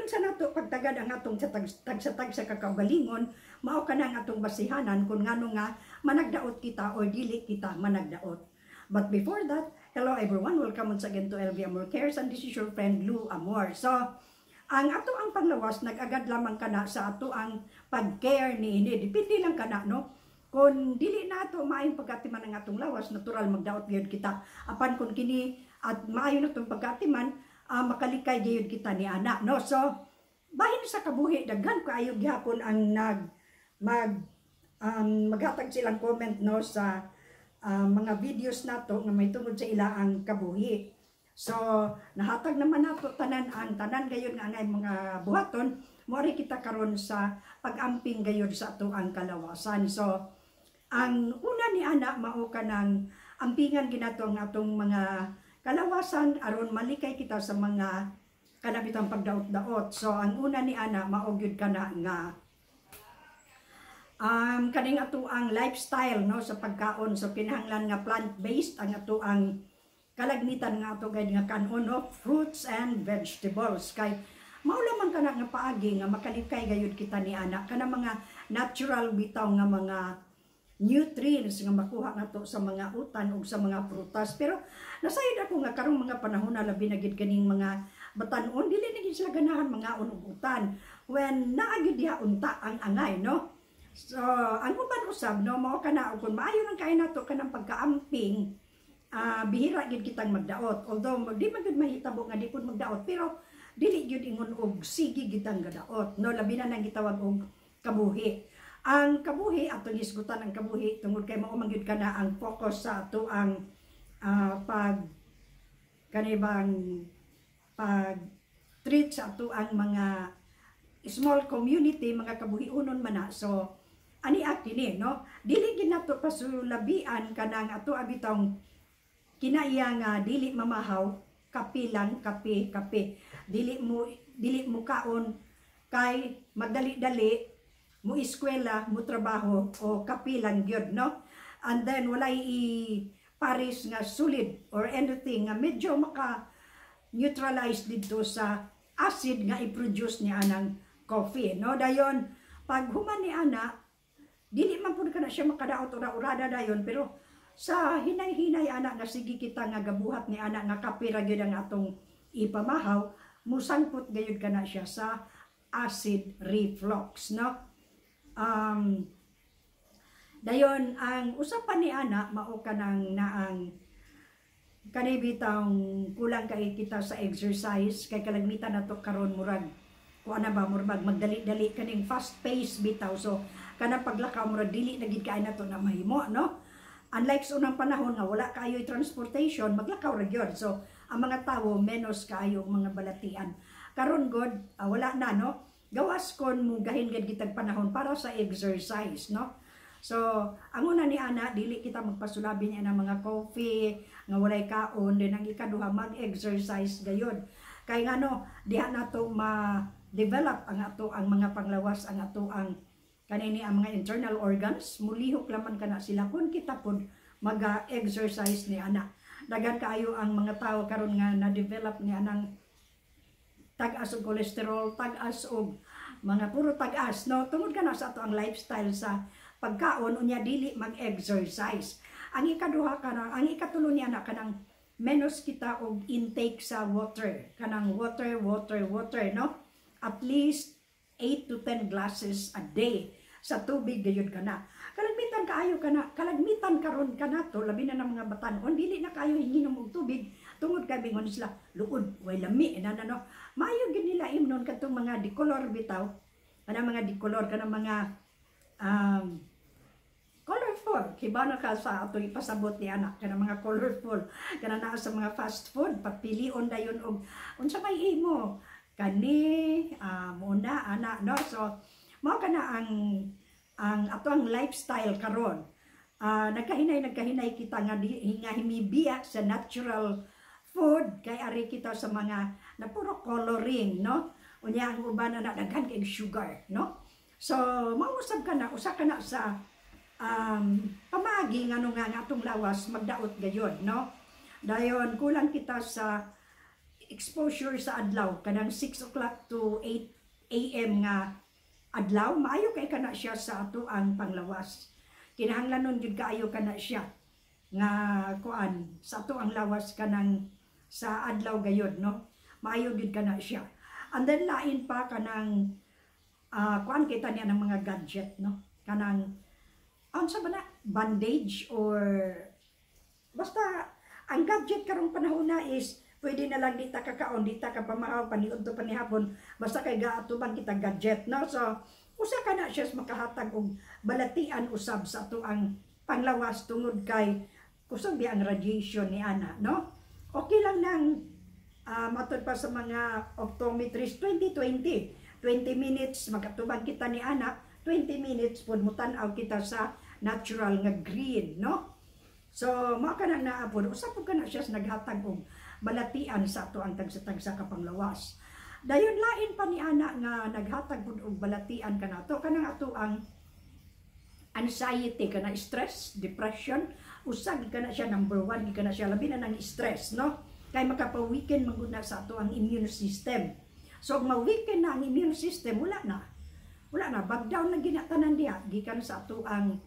Giunsa nato pagtagad ang atong sa tagsa-tagsa ka kaugalingon, mao kana ang atong basihanan kung ngano nga managdaot kita or dili kita managdaot. But before that, hello everyone, welcome once again to LV Amor Cares and this is your friend Lou Amor. So, ang ato ang panglawas nag-agad lamang kana sa ato ang pag-care ni ini. Depende lang kana, no? Kung dili na ato maayong pagkatiman ang atong lawas, natural magdaot gyud kita. Apan kung kini at maayo na itong pagkatiman, makalikay gyud kita ni ana, no? So, bahin sa kabuhi, daghan kaayo gihapon ang nag mag maghatag silang comment, no, sa mga videos nato nga may tungod sa ila ang kabuhi. So, nahatag naman nato tanan ang tanan gayon nga angay mga buhaton, moari kita karon sa pag-amping gayon sa ato ang kalawasan. So, ang una ni ana mao kanang ampingan ginato ang atong mga kalawasan aron malikay kita sa mga kanabitang pagdaot-daot. So, ang una ni ana mao gyud kana nga kaning ato ang lifestyle, no, sa pagkaon. So kinahanglan nga plant-based ang ato ang kalagmitan nga ato gayud nga kanon, no, fruits and vegetables, kay mao lamang kana nga paagi nga makalikay gayud kita ni ana, kana mga natural bitaw nga mga nutrients nga makuha nato sa mga utan ug sa mga prutas. Pero nasayod ako nga karong mga panahon na, labi na gid kaning mga batan-on, dili na gid sila ganahan mangaon og utan when naa gyud diha unta ang angay, no? So ang uban usab, no, mao kana kung maayo lang kay nato kanang pagkaamping, bihira gid kitang magdaot. Although di man gud mahitabo nga di pud magdaot, pero dili gyud ingon og sige gitang gadaot, no? Labi na nang gitawag og kabuhi. Ang kabuhi, atong hisgutan ang kabuhi tungod kay mao man gyud kana ang focus sa ato ang pag kanibang pag treat sa ato ang mga small community, mga kabuhiunon man na. So ani kini, no, dili gid nato pasulabian kanang ato abitong kinaiya nga dili mamahaw, kape lang, kape, kape. Dili mo kaon kay magdali-dali mo eskwela, mo trabaho o kape lang gyud, no? And then walay i pares nga solid or anything nga medyo maka neutralize dito sa acid nga i-produce niya anang coffee, no? Dayon pag human ni ana, dili man pud kana siya makadaot ura-urada dayon, pero sa hinay-hinay ana nga sige kita nga gabuhat ni ana nga kape ra gyud ang atong ipamahaw, musangpot gayud kana siya sa acid reflux, no? Dayon ang usapan ni ana mao kanang naang kani bitang kulang kay kita sa exercise, kay kalagmitan nato karon murag kuan na ba, murag magdali-dali, kaning fast pace bitaw. So kanang paglakaw murag dili na gid kay nato na mahimo, no? Unlike sa unang panahon nga wala kayo transportation, maglakaw ra gyud. So ang mga tawo menos kaayo mga balatian. Karon god, wala na, no? Gawas kon mo gahin gid kitag panahon para sa exercise, no? So ang una ni ana, dili kita magpasulabi niya ng mga coffee nga walay kaon. Din ang ikaduha, mag-exercise gayud, kay ngano diha nato ma-develop ang ato ang mga panglawas, ang ato ang kanini ang mga internal organs. Mulihok laman kana sila kung kita pod mag-exercise ni ana. Daghan kaayo ang mga tao karon nga na-develop ni anang tag-as og cholesterol, tag-as og mga puro tag-as, no? Tungod kana sa ato ang lifestyle sa pagkaon, unya dili mag-exercise. Ang ikaduha kanang, ang ikatulo niya na kanang menos kita og intake sa water. Kanang water, water, water, no? At least 8 to 10 glasses a day sa tubig gayud kana. Kalagmitan kaayo kana, kalagmitan karon kanato, labi na ng mga batan-on, dili na kaayo hinginom og tubig tungod kay bingon sila luod, way lami na, no? Maayo gid nila imnon kadtong mga dikolor bitaw. Kanang mga dikolor, kanang mga colorful. Kiba na ka sa ato ipasabot ni anak, kanang mga colorful. Kanang naa sa mga fast food, papilion dayon og unsa may imo kani, muna ana, no? So mao kana ang ato ang lifestyle karon. Nagkahinay nagkahinay kita nga di, nga himibiya sa natural food kay ari kita sa mga na puro coloring, no? Unya ang uban na daghan kay sugar, no? So mausab ka na usa ka na sa pamaagi ngano nga atong lawas magdaot gayon, no? Dayon kulang kita sa exposure sa adlaw, kanang 6 o'clock to 8 a.m. nga adlaw, maayo kay kana siya sa ato ang panglawas. Kinahanglan nun gyud kaayo kana siya nga kuan sa ato ang lawas kanang sa adlaw gayod, no? Maayo gyud kana siya. And then lain pa, kanang kuan kita niya ng mga gadget, no? Kanang unsa ba na, bandage or basta ang gadget karong panahon na is pwede na lang di ta kakaon, di ta ka pamahaw, paniudto, panihapon, basta kay gaatubang kita gadget, no? So usa ka na siya sa makahatag og balatian usab sa ato ang panglawas tungod kay kusog biya ang radiation ni ana, no? Okay lang nang matod pa sa mga optometrist, 20-20 20 minutes magatubang kita ni ana, 20 minutes pud mutan-aw kita sa natural nga green, no? So mao ka nang naa pod, usa pud kana siya sa naghatag og balatian sa ato ang tagsa-tagsa ka panglawas. Dayon lain pa ni ana nga naghatag pud og balatian kanato, kanang ato ang anxiety, kana stress, depression. Usa gid kana siya, number one gid kana siya, labi na nang stress, no? Kay makapa-weaken man gud na sa ato ang immune system. So kung ma-weaken na ang immune system, wala na, wala na, bag down na ginatanan diha, gikan sa ato ang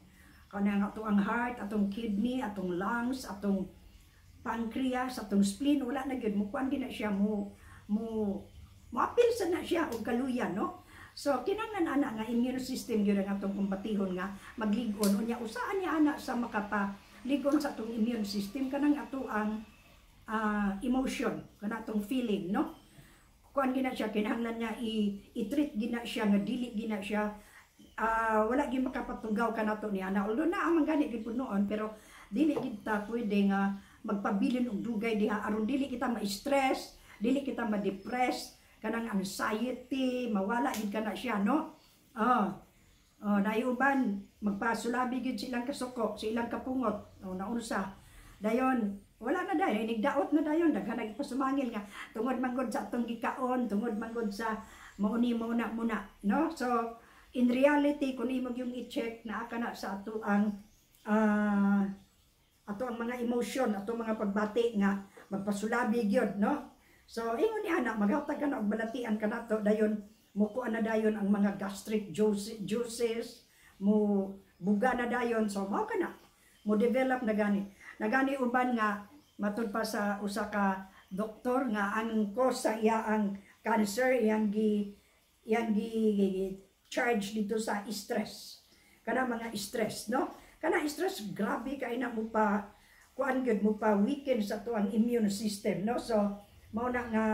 kanang ato ang heart, atong kidney, atong lungs, atong pancreas, atong spleen, wala na gyud mo kuan gina siya, mo mo moapil sa na siya og kaluyan, no? So kinahanglan ana nga immune system gyud ang atong kumbatihon nga maglig-on. Unya usaan niya ana sa makapa ligon sa atong immune system, kanang ato ang emotion, kana atong feeling, no? Kuan gina siya, kinahanglan niya i-treat gina siya nga dili gina siya wala gyud makapatugaw kanato ni ana, although naa man gani gyud pud noon, pero dili gid ta pwede nga magpabilin og dugay diha aron dili kita ma-stress, dili kita ma-depress, kanang anxiety, mawala gid kana siya, no? Oh, naiuban magpasulabi gid silang kasuko, silang kapungot, oh, naunsa. Dayon wala na dayon, inigdaot na dayon, daghan nag pasumangil nga tungod manggod sa atong gikaon, tungod manggod sa mauni mauna muna, no? So in reality, kung imo yung i-check, naa ka na sa ato ang mga emotion, ato mga pagbati nga magpasulabi gyud, no? So ingon ni ana, maghatag ka na og balatian kanato, dayon mukuan na dayon ang mga gastric juices, mo buga na dayon. So mao ka na mo develop na gani. Nagani uban nga matud pa sa usa ka doktor nga ang cause sa iya ang cancer iyang gi charge dito sa stress. Kana mga stress, no? Kana stress, grabe kay na mo pa kuan gyud, mo pa weaken sa ato ang immune system, no? So mao na nga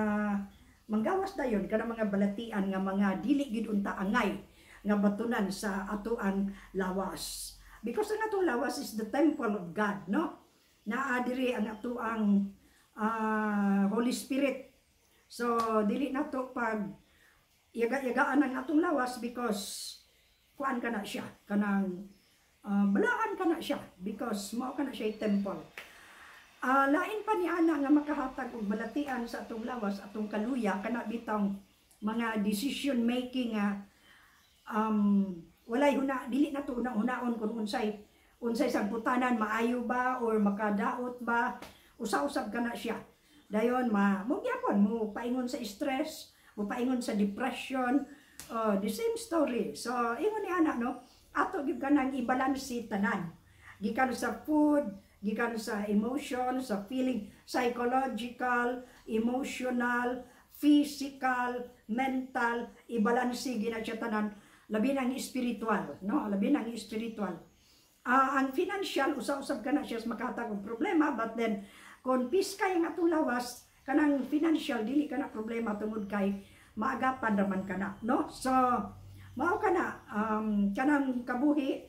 manggawas dayon kana mga balatian nga mga dili gid unta angay nga batunan sa ato ang lawas. Because ang atong lawas is the temple of God, no? Naa diri ang ato ang Holy Spirit. So dili nato pag yaga-yagaan ang atong lawas because kuan ka na siya, kanang balaan ka na siya because mao ka na siya temple. Lain pa ni ana nga makahatag og balatian sa atong lawas, atong kaluya, kana bitang mga decision making nga walay huna, dili na to una-unaon kung unsay unsay sagbutanan, maayo ba or makadaot ba, usa-usab ka na siya. Dayon ma mo gyapon mo paingon sa stress, mo paingon sa depression, the same story. So ingon ni ana, no, ato gyud kanang i-balance tanan, gikan sa food, gikan sa emotion, sa feeling, psychological, emotional, physical, mental, i-balance gina siya tanan, labi na ang spiritual, no? Labi na ang spiritual. Ang financial, usab-usab ka na siya sa makahatag og problema, but then kung piskay ang atong lawas, kanang financial dili ka na problema tungod kay maagapan raman ka na, no? So mao ka na kanang kabuhi,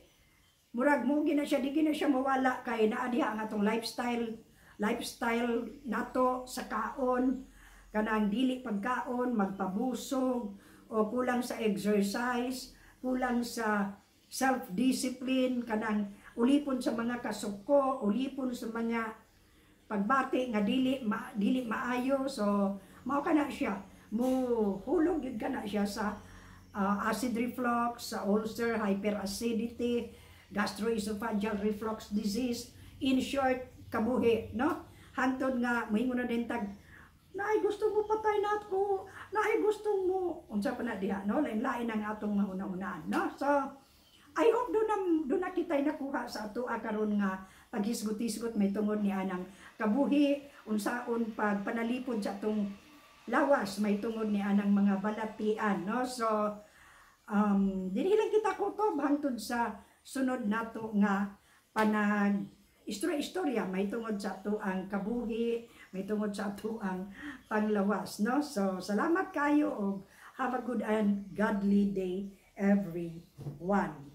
murag mo gina siya, di gina siya mawala kay naa diha ang atong lifestyle, lifestyle nato sa kaon, kanang dili pagkaon, magpabusog o kulang sa exercise, kulang sa self-discipline, kanang ulipon sa mga kasuko, ulipon sa mga pagbati nga dili maayo. So mao kana siya mo hulog gyud kana siya sa acid reflux, sa ulcer, hyperacidity, gastroesophageal reflux disease, in short, kabuhi, no? Hantod nga moingon na din tag Naay gusto mo patay nako, naay gusto mo unsa pa na diha, no? Lain-lain ang atong mahuna-hunaan, no? So I hope duna kitay nakuha sa ato karon nga paghisgot-hisgot may tungod ni anang kabuhi, unsaon pag panalipod sa atong lawas may tungod ni anang mga balatian, no? So dinhi lang kita kutob hangtod sa sunod nato nga panag istorya-istorya may tungod sa ato ang kabuhi, may tungod sa ato ang panglawas, no? So salamat kayo og have a good and godly day, everyone.